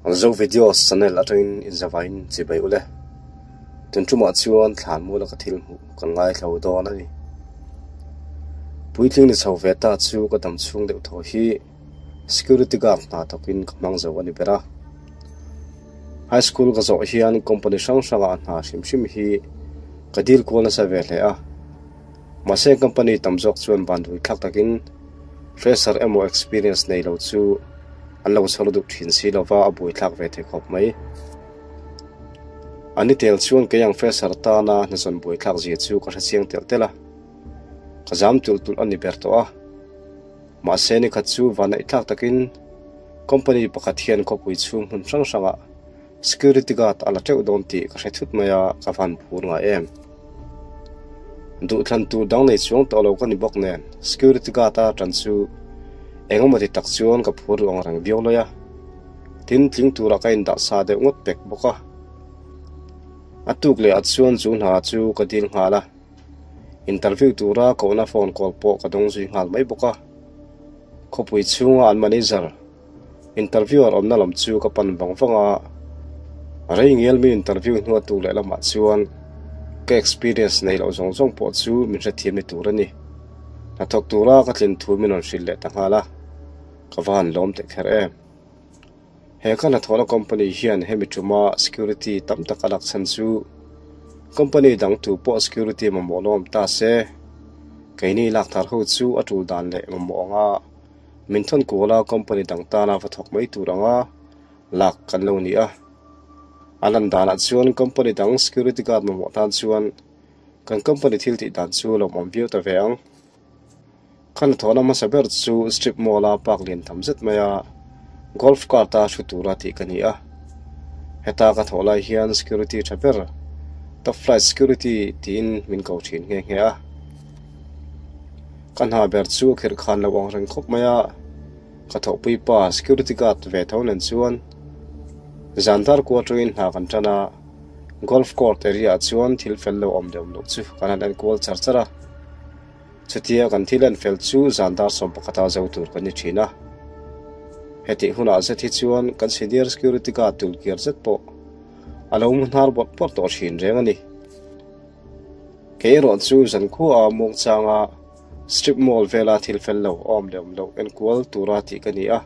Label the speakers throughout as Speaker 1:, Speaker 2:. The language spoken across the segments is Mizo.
Speaker 1: Zo Videos channel atangin inzavain chibai ule. Tun tumah chuan thlan mula ka thil hmuh kan ngaithlo dawn a ni. Puitling ni chho ve ta chu ka dam chhung deuh thaw hi security guard hna thawkin ka hmang zo a ni ber a. High school ka zawh hian company hrang hrangah hna hrim hrim hi ka dil kual nasa ve hle a. Mahse company tam zawk chuan bandui thlak takin fresher emaw experience nei lo chu an lo chhawr duh thin si lova a buaithlak ve thei khawp mai. A ni tel chuan kei ang fresher tana hnazawn buaithlak zia chu ka hrechiang telh telh a, ka zam tulh tulh a ni ber tawh a. Mahse nikhat chu vanaihthlak takin company pakhat hian khawpui chhung hmun hrang hrangah Security guard a la teuh dawn tih ka hre thut mai a, ka van phur ngai em. Duhthlan tur dang nei chuang tawh lo ka ni bawk nen, security guard a tan chu eng emaw ti tak chuan ka phur duh ang reng viau lawi a. Tin, tling turah ka indah sa deuh ngawt pek bawk a. A tuk leh ah chuan chu hna chu ka dil nghal a, interview tura kohna phone call pawh ka dawng zui nghal mai bawk a. Khawpui chhunga an manager. Interviewer awmna lam chu ka pan vang vang a, rei ngial min interview hnu atu leh lamah chuan ka experience nei loh zawng zawng pawh chu min hrethiam ni tur a ni. Hnathawk tura ka tlin thu min rawn hrilh leh ta nghal a, ka va han lawm teh kher em. He ka hnathawhna company hian hemi tuma security tam tak a lak chhan chu company dang tu pawh security mamawh lawm ta se, keini lak thar ho chu a tul dan leh mamawh anga Min thawn kual a company dang tana va thawk mai tur anga lak kan lo ni a. A lan danah chuan company dang security guard mamawh tan chuan kan company thil tih dan chu lawmawm viau ta ve ang. Ka hnathawhna hmasa ber chu strip mall a park lian tham zet mai a golf cart a hru tura tih ka ni a. Heta ka thawh lai hian security tha ber top flight security tiin min ko thin nghe nghe a. Ka hna ber chu a khirh khan lo ang reng khawp mai a, ka thawhpui pa security guard ve tho nen chuan zan dar kual atangin hna kan tan a, golf court area ah chuan thil fel lo awm leh awm loh chu kan han en kual char char a, chutia kan thil en fel chu zan dar 11 a zo tur kan ni thin a, hetih hunah zet hi chuan kan senior security guard tulkiar zet pawh a lo mu hnar bawrh bawrh tawh thin reng a ni. Kei erawh chu zankhua a muangchanga strip mall vela thil fel lo awm leh awm loh enkual tura tih ka ni a.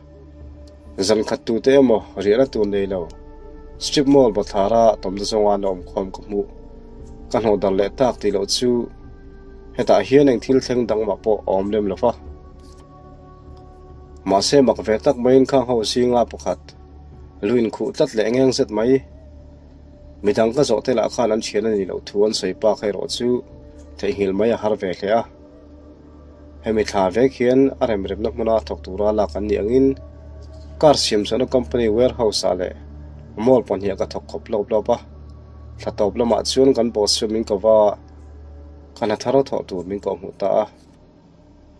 Speaker 1: Zan khat tute emaw riahna tur nei lo strip mall bathlara tawmna zawnga la awmkhawm ka hmuh. Ka hnawh darh leh tak tih loh chu hetah hian eng thil thleng dang mah pawh a awm lem lo va. Mahse mak ve tak maiin khang ho zinga pakhat lu inkhuh tlat leh ngeng zet mai. Midang ka zawh te lah khan an thian a nih loh thu an sawi pa kha erawh chu theihnghilh mai a har ve hle a. Hemi thla vek hian a remremna hmuna thawk tura lak an nih angin car siam chhuahna company warehouse ah leh mall pahnih ah ka thawk khawp lawp lawp a. Thla tawp lamah chuan kan boss chu min ko va, ka hna thar thawh tur min kawhhmuh ta a.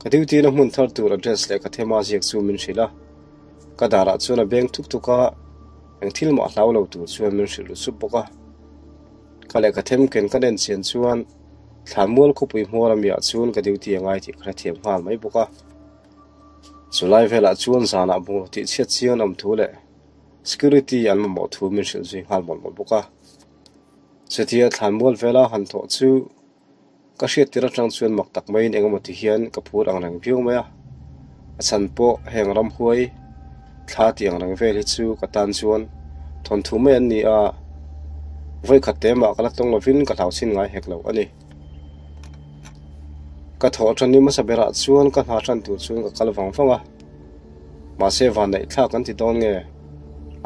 Speaker 1: Ka duty na hmun thar tur address leh ka thema ziak chu min hrilh a. Ka darah chuan a beng thuk thuk a. Eng thil mah hlau lo tur chuan min hrilh ru sup bawk a. Ka lehkha them ken ka nen chian chuan Thlanmual khawpui hmuar a miah chuan ka duty a ngai tih ka hrethiam nghal mai bawk a. Chulai velah chuan zanah bungraw tih chhiat chiang an awm thu leh security an mamawh thu min hrilh zui nghal mawlh mawlh bawk a. Chutia Thlanmual vela han thawh chu Ka hriat tir atang chuan mak tak maiin engemaw ti hian ka phur ang reng viau mai a, a chhan pawh heng ramhuai thla tih ang reng vel hi chu ka tan chuan thawnthu mai an ni a, vawikhat te mah ka la tawng lovin ka hlau chhin ngai hek lo a ni. Ka thawh tan ni hmasa berah chuan ka hna tan tur chuan ka kal vang vang a, mahse vanneih thlak an ti dawn nge?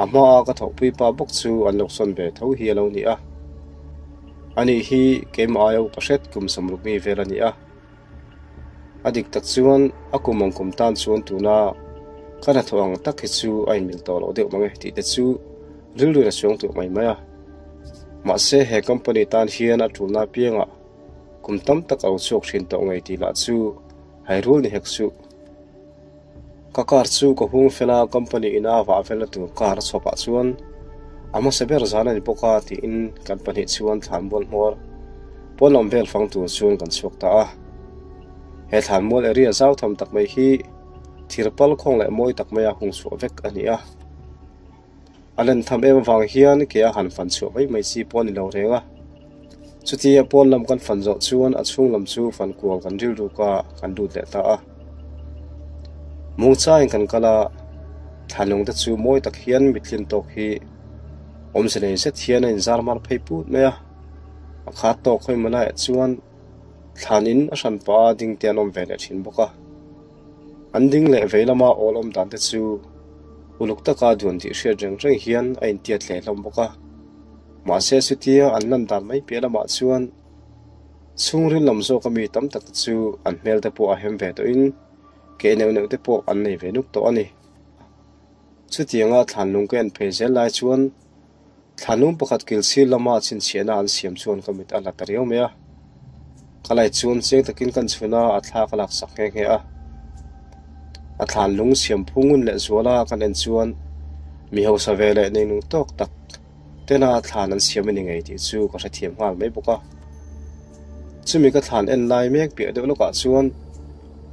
Speaker 1: A hmaa ka thawhpui pa bawk chu an lo sawn ve tho hi a lo ni a. Ani hi keimah aia upa hret kum 60 mi vel a ni a. A dik tak chuan a kum ang kum tan chuan tuna ka hnathawh ang tak hi chu a inmil tawh loh deuh mang e tih te chu rilru in a suang tuah mai mai a. Mahse he company tan hian a tulna apiangah kum tam tak a lo chhuak thin tawh ngei tih lah chu hairul ni hek suh. Ka car chu ka hung fel a, company ina vah velna tur car a chhuah pah chuan a hmasa ber zan a ni bawk a tiin kan pahnih chuan thlanmual hmawr pawn lam vel fang tur chuan kan chhuak ta a. He thlanmual area zau tham tak mai hi thir pal khawng leh mawi tak maia hung chhuah vek a ni a. A len tham em avang hian ke a han fan chhuah mai mai chi pawh a ni lo reng a. Chutia pawn lam kan fan zawh chuan a chhung lam chu fan kual kan rilruk a, kan lut leh ta a. Mungchain kan kal a, thlanlung te chu mawi tak hian mittlin tawk hi awmze nei zet hian a inzar mar phei put mai a. A khat tawk hawi maw laiah chuan thlan in a hran pah a ding te an awm ve leh thin bawk a. An ding leh vei lama awl awm dan te chu uluk taka duan tih hriat reng reng hian a intiat hle hlawm bawk a. Mahse chutia an lan dan mai piah lamah chuan chhungril lam zawka mi tam tak te chu an hmel te pawh a hem ve tawhin keh neuh neuh te pawh an nei ve nuk tawh a ni. Chutianga thlanlung ka en phei zel lai chuan Thlanlung pakhat kil sir lama chhinchhiahna an siam chuan ka mit a la ta riau mai a. Ka lai chuan chiang takin kan chhun a, a thla ka laksak nghe nghe a. A thlanlung siam phu ngun leh zuala kan en chuan mi hausa ve leh neinung tawk tak tena thlan an siam a ni ngei tih chu ka hrethiam nghal mai bawk a. Chumi ka thlan en lai mek piah deuh lawkah chuan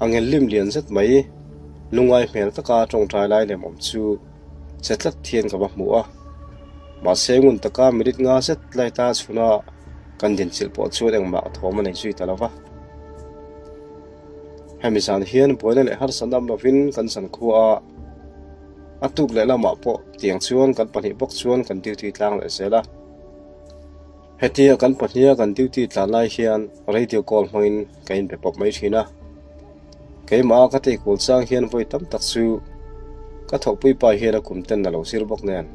Speaker 1: a ngellim lian zet mai lungngai hmel taka tawngtai lai lem awm chu che tlat hian ka va hmu a. Mahse ngun taka minute nga zet light a chhuna kan dinchilh pawh chuan engmah thawm a nei zui ta lo va. Hemi zan hian buaina leh harsatna awm lovin kan zan khua a, a tuk leh lamah pawh tiang chuan kan pahnih bawk chuan kan duty tlang leh zel a. Hetia kan pahniha kan duty tlan lai hian radio call hmangin ka inbe pawp mai thin a. Keimah ka teikual chang hian vawi tam tak chu ka thawhpui pa hian a kum ten a lo zir bawk nen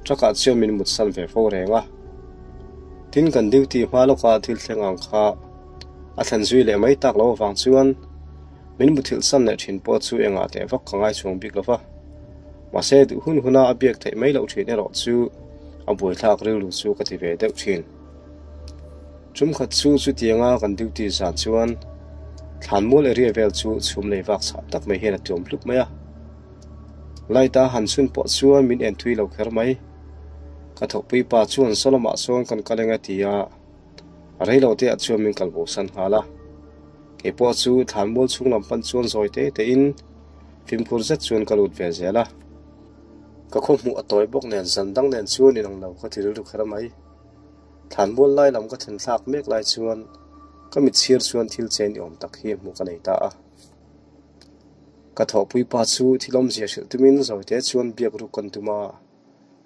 Speaker 1: truck ah chuan min mutsan ve fo reng a. Tin kan duty hma lawka thil thleng ang kha a thlen zui leh mai tak lo avang chuan min muthilh san leh thin pawh chu engah teh vak ka ngai chhuang bik lo va. Mahse duh hun huna a biak theih mai loh thin erawh chu a buaithlak rilru chu ka ti ve deuh thin. Tumkhat chu chutianga kan duty zan chuan Thlanmual area vel chu chhum lei vak chhah tak mai hian a tuam hlup mai a. Light a han chhun pawh chuan min en thui lo kher mai. Ka thawhpui pa chuan saw lamah sawn kan kal eng a ti a, reilo te ah chuan min kal bo san nghal a. Kei pawh chu Thlanmual chhung lam pan chuan zawi te te in fimkhur zet chuan ka lut ve zel a. Ka khaw hmuh a tawi bawk nen zan dang nen chuan inang lo ka ti rilru kher mai. Thlanmual lai lam ka then thlak mek lai chuan ka mit chhir chuan thil chen i awm tak hi hmuh ka nei ta a. Ka thawhpui pa chu thil awmzia hrilh tumin zawite chuan biak ruk kan tum a,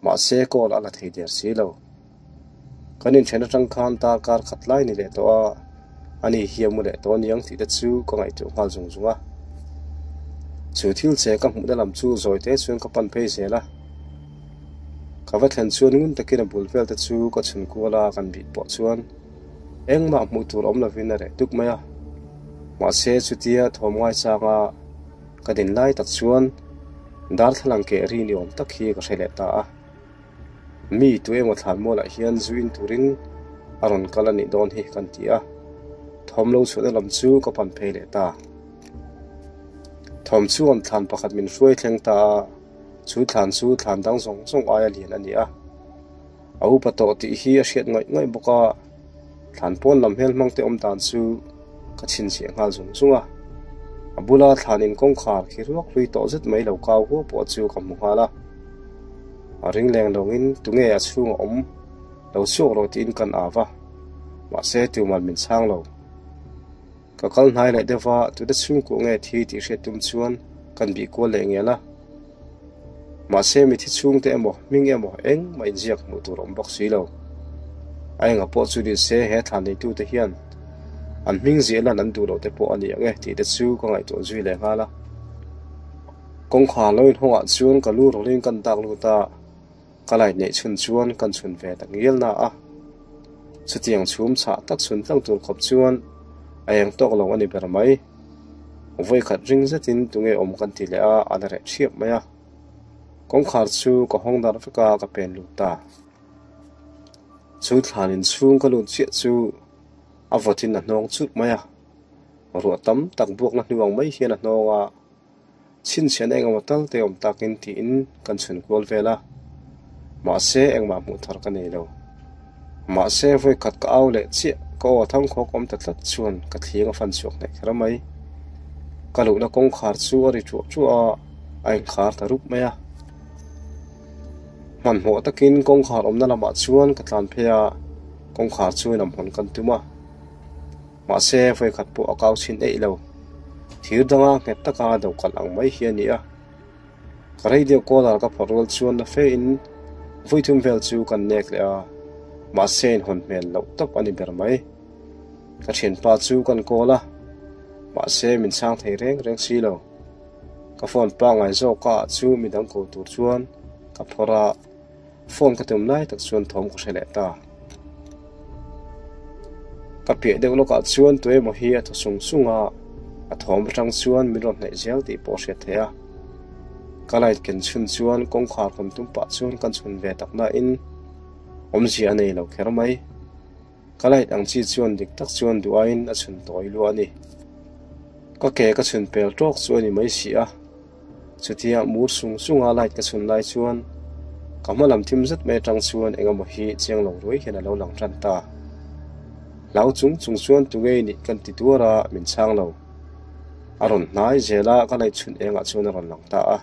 Speaker 1: mahse call a la thei der si lo. Kan inthen atang khan darkar khat lai ni leh tawh a, ani hi a mu leh tawh aniang tih te chu ka ngaihtuah nghal zung zung a. Chu thil che ka hmuhna lam chu zawite chuan ka pan phei zel a. Ka va thlen chuan ngun takin a bul vel te chu ka chhun kual a kan bih pawh chuan engmah hmuh tur awm lovin a reh duk mai a. Mahse chutia thawm ngai changa ka din lai tak chuan darthlalang keh ri ni awm tak hi ka hre leh ta a. Mi tu emaw thlan mualah hian zu in turin a rawn kal a nih dawn hi kan ti a, thawm lo chhuahna lam chu ka pan phei leh ta. Thawm chuan thlan pakhat min hruai thleng ta a. Chu thlan chu thlan dang zawng zawng aia lian a ni a, a upa tawh tih hi a hriat ngaih ngaih bawk a, thlan pawn lam hmel hmang te awm dan chu ka chhinchhiah nghal zung zung a. A bula thlan in kawngkhar khi ruak hlui tawh zet mai lo kau huau pawh chu ka hmu nghal a, a ring leng lawngin tunge a chhung a awm lo chhuak rawh tiin kan au va, mahse tuman min chhang lo. Ka kal hnai leh deuh va, tute chhungkuah nge thi tih hriat tum chuan kan bih kual leh ngial a. Mahse mithi chhungte emaw, hming emaw engmah inziak hmuh tur awm bawk si lo. A enga pawh chu ni se he thlan neitute hian an hming ziah lan an duh loh te pawh a ni ang e tih te chu ka ngaihtuah zui leh nghal a. Kawngkhar lo inhawngah chuan ka lu rawlin kan dak lut a. Ka light neih chhun chuan kan chhun ve ta ngial na a, chutiang chhum chhah tak chhun tlang tur khawp chuan a eng tawk lo a ni ber mai. Vawikhat ring zetin tunge awm kan ti leh a, a la reh ṭhiap mai a. Kawngkhar chu ka hawng dar vek a, ka pen lut ta. Chu thlan inchhung ka lut chiah chu a vawtin a hnawng chut mai a, ruah tam tak buakna hnu ang mai hian a hnawng a. Chhinchhiahna engemaw tal te awm takin tiin kan chhun kual vel a, mahse engmah hmuh thar ka nei lo. Mahse vawi khat ka au leh chiah ka aw thangkhawk awm ta tlat chuan ka thling a fan chhuak hnaih kher mai. Ka luhna kawngkhar chu a ri ṭuah ṭuah a, a inkhar ta rup mai a. Hmanhmawh takin kawngkhar awmna lamah chuan ka tlan phei a, kawngkhar chu lam hawn kan tum a. Mahse, vawikhat pawh a kau chhin eih lo. Thir danga nghet taka do kalh ang mai hi a ni a. Ka radio caller ka phawrh rual chuan na fe in vui thum vel chu kan nek leh a, mahse inhawn hmel loh tawp a ni ber mai. Ka thianpa chu kan call a, mahse min chhang thei reng reng si lo. Ka phone pangngai zawk a chu midang ko tur chuan ka phawrh a, phone ka tum lai tak chuan thawm ka hre leh ta. Ka piah deuh lawkah chuan tuemaw hi a thaw sung sung a, a thawm atang chuan min rawn hnaih zel tih pawh a hriat theih a. Ka light ken chhun chuan kawngkhar hawn tum pah chuan kan chhun ve tak nain awmzia a nei lo kher mai. Ka light ang chi chuan dik tak chuan duh aiin a chhun tawi luah a ni. Ka ke ka chhun pel tawk chu a ni mai si a. Chutia mur sung sunga light ka chhun lai chuan ka hma lam thim zet mai atang chuan eng emaw hi chiang lo ruai hian a lo lang tan ta. Hlau chung chung chuan tu ngei nih kan ti tuar a, min chhang lo. A rawn hnai zel a, ka light chhun engah chuan a rawn lang ta a.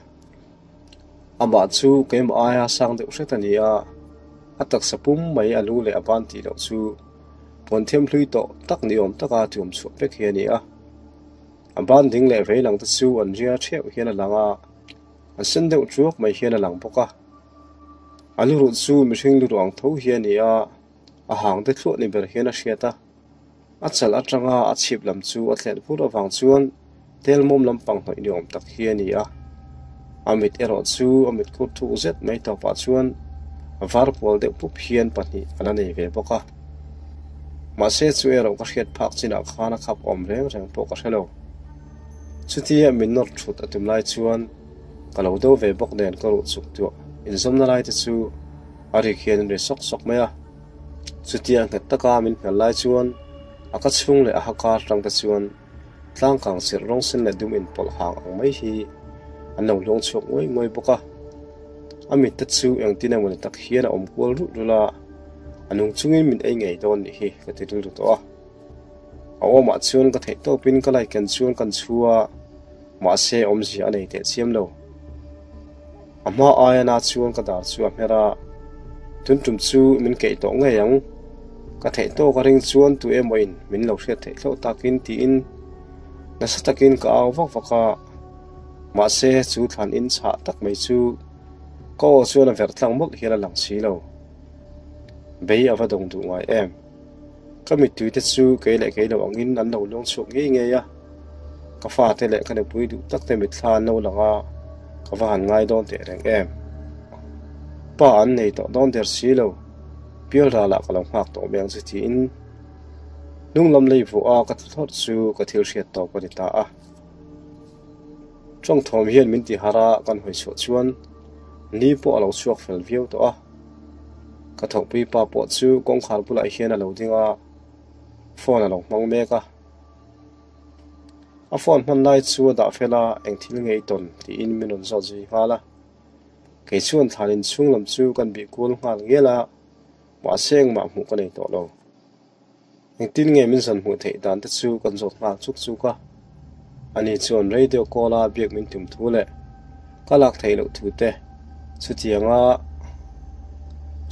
Speaker 1: Amah chu keimah aia sang deuh hret a ni a, a taksa pum mai a lu leh a ban tih loh chu puan thiamhlui tawh tak ni awm taka tuam chhuah vek hi a ni a. A ban ding leh vei lang te chu an ria theuh hian a lang a, an sen deuh thuak mai hian a lang bawk a. A luruh chu mihring luruh ang tho hi a ni a, a hang te thluah ni ber hian a hriat a. A chal atanga a chhip lam chu a thlen vur avang chuan tel mawm lampang hnawih ni awm tak hi a ni a. A mit erawh chu a mit khur thuk zet mai tawpah chuan var kual deuh pup hian pahnih a la nei ve bawk a. Mahse chu erawh ka hriat phak chinah khan a khap awm reng reng pawh ka hre lo. Chutia min nawr thut a tum lai chuan ka lo do ve bawk nen ka ruh chuk tuah inzawmna lai te chu a rik hian an ri sawk sawk mai a. Chutia nghet taka min hmel lai chuan a ka chhung leh a ha kar tang te chuan tlangkang chirh rawng sen leh dum inpawlh hang ang mai hi an lo hlawng chhuak nguai nguai bawk a. A mit te chu engtin emaw ni tak hian a awm kual rulh rulh a, a nung chungin min ei ngei dawn nih hi ka ti rilru tawh a. A awmah chuan ka theih tawpin ka laikan chuan kan chhu a, mahse awmzia a nei teh chiam lo. A hma aia na chuan ka dar chu a hmer a, tun tum chu min keih tawh ngei ang. Ka theih tawk a ring chuan tu emaw in min lo hriat theih hlauh takin tiin nasa takin ka au vak vak a, mahse chu thlan in chhah tak mai chu ka aw chuan a verh tlang mawlh hian a lang si lo. Bei a va dawng duh ngai em? Ka mittui te chu kei leh kei lo angin an lo luang chhuak ngei ngei a, ka fate leh ka nupui duh tak te mitthla an lo lang a, ka va han ngai dawn teh reng em. Pa an nei tawh dawn der si lo, pial ralah ka lo nghak tawh mai ang che tiin hnung lam lei vuah a ka tlu thlawt chu ka thil hriat tawp a ni ta a. Tawngthawm hian min ti harh a, kan hawi chhuah chuan ni pawh a lo chhuak fel viau tawh a. Ka thawhpui pa pawh chu kawngkhar bulah hian a lo ding a, phone a lo hmang mek a. A phone hman lai chu a dah fel a, eng thil nge i tawn tiin min rawn zawt zui nghal a. Kei chuan thlan inchhung lam chu kan bih kual nghal ngial a, mahse engmah hmuh ka nei tawh lo. Engtin nge min zan hmuh theih dan te chu kan zawt nghal chuk chuk a. Ani chuan radio call a biak min tum thu leh ka lak theih loh thu te chutianga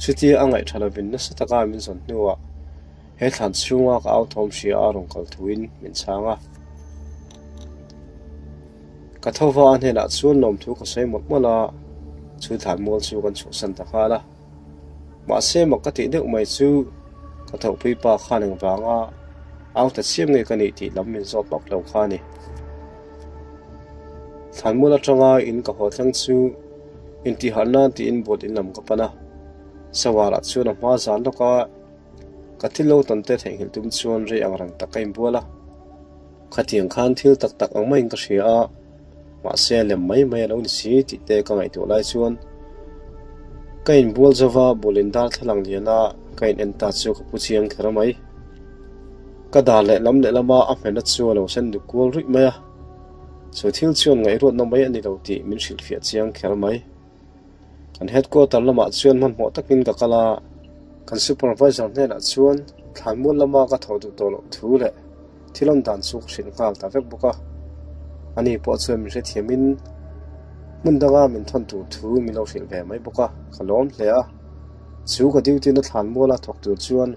Speaker 1: chutia a ngaih tha lovin nasa taka min zawn hnuah he thlan chhunga ka au thawm hria a rawn kal thuin min chhang a. Ka tho va a hnenah chuan lawmthu ka sawi mawlh mawlh a, chu thlan mual chu kan chhuahsan ta nghal a. Mahse mak ka tih deuh mai chu ka thawhpui pa khan engvanga au ta chiam nge ka nih tih lam min zawt map lo kha a ni. Thlanmual atanga in ka haw thleng chu intihharh nan tiin boat in lam ka pan a, Sawarah chuan a hma zan lawk a, ka thil lo tawn te theihnghilh tum chuan rei ang reng tak ka inbual a. Khatiang khan thil tak tak ang maiin ka hria a, mahse lem mai mai a lo ni si tih te ka ngaihtuah lai chuan ka inbual zova bawlin darthlalang liana ka in en ta chu ka pu chiang kher mai. Ka dar leh lam leh lama a hmela chu a lo sen duk kual ruih mai a, chu thil chuan ngaihruatna mai a ni lo tih min hrilhfiah chiang kher mai. Kan headquarter lamah chuan hmanhmawh takin ka kal a, kan supervisor hnenah chuan thlanmual lama ka thawh duh tawh loh thu leh thil awm dan chu ka hrilh nghal ta vek bawk a. Ani pawh chuan min hrethiamin Hmun danga min thawn tur thu min lo hrilh ve mai bawk a, ka lawm hle a. Chu ka duty na thlanmuala thawk tur chuan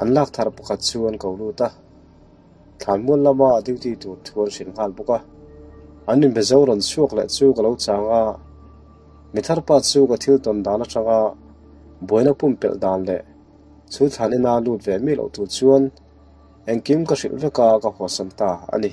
Speaker 1: an lak thar pakhat chu an ko lut a. Thlanmual lama duty tur thu an hrilh nghal bawk a. An inbe zo rawn chhuak leh chu ka lo chang a. Mi thar pa chu ka thil tawn dan atanga buaina pumpelh dan leh chu thlan ina lut ve mi loh tur chuan engkim ka hrilh vek a, ka haw san ta a ni.